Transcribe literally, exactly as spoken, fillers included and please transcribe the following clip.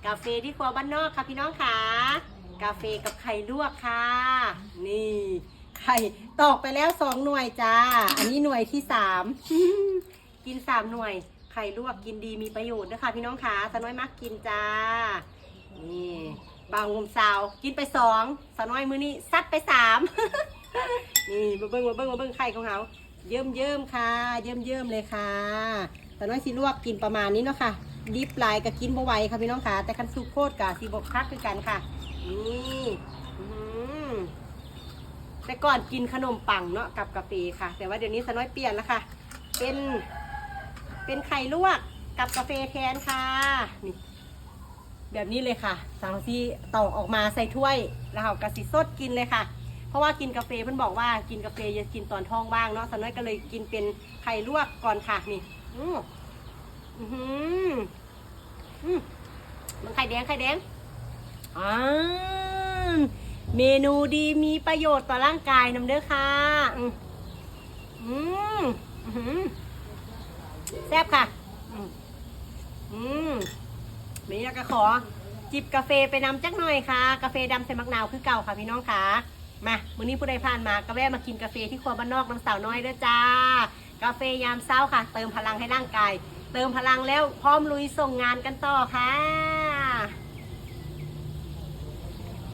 กาเฟที่ครัวบ้านนอกค่ะพี่น้องค่ะ กาเฟกับไข่ลวกค่ะ นี่ ไข่ตอกไปแล้วสองหน่วยจ้า อันนี้หน่วยที่สาม กินสามหน่วย ไข่ลวกกินดีมีประโยชน์ด้วยค่ะพี่น้องค่ะ สาวน้อยมักกินจ้า นี่ บ่าวหนุ่มสาว กินไปสอง สาวน้อยมื้อนี้ซัดไปสาม นี่ มาเบิ่ง มาเบิ่ง มาเบิ่งไข่ของเขา เยิ้มๆค่ะ เยิ้มๆเลยค่ะ สาวน้อยสิลวกกินประมาณนี้เนาะค่ะ ดิบหลายก็กินบ่ไหวค่ะพี่น้องค่ะ แต่คันสุกโพดก็สิบ่คักคือกันค่ะ นี่ อื้อหือ แต่ก่อนกินขนมปังเนาะกับกาเฟค่ะ แต่ว่าเดี๋ยวนี้สาวน้อยเปลี่ยนแล้วค่ะ เป็น เป็นไข่ลวกกับกาเฟแทนค่ะ นี่ แบบนี้เลยค่ะ สาวสิตอกออกมาใส่ถ้วย แล้วเราก็สิซดกินเลยค่ะ เพราะว่ากินกาเฟเพิ่นบอกว่ากินกาเฟอย่ากินตอนท้องว่างเนาะ สาวน้อยก็เลยกินเป็นไข่ลวกก่อนค่ะ นี่ อือ อื้อหือ อืม มันไข่แดง ไข่แดง อ่า เมนูดีมีประโยชน์ต่อร่างกายนำเด้อค่ะ อืม อืม อื้อหือ แซ่บค่ะ อืม อืม วันนี้เราก็ขอจิบกาเฟไปนำจักหน่อยค่ะ กาเฟดำใส่หมากนาวคือเก่าค่ะพี่น้องค่ะ มา มื้อนี้ผู้ใดผ่านมาก็แวะมากินกาเฟที่ครัวบ้านนอกนำสาวน้อยเด้อจ้า กาเฟยามเช้าค่ะ เติมพลังให้ร่างกาย เติมพลังแล้วพร้อมลุยส่งงานกันต่อค่ะ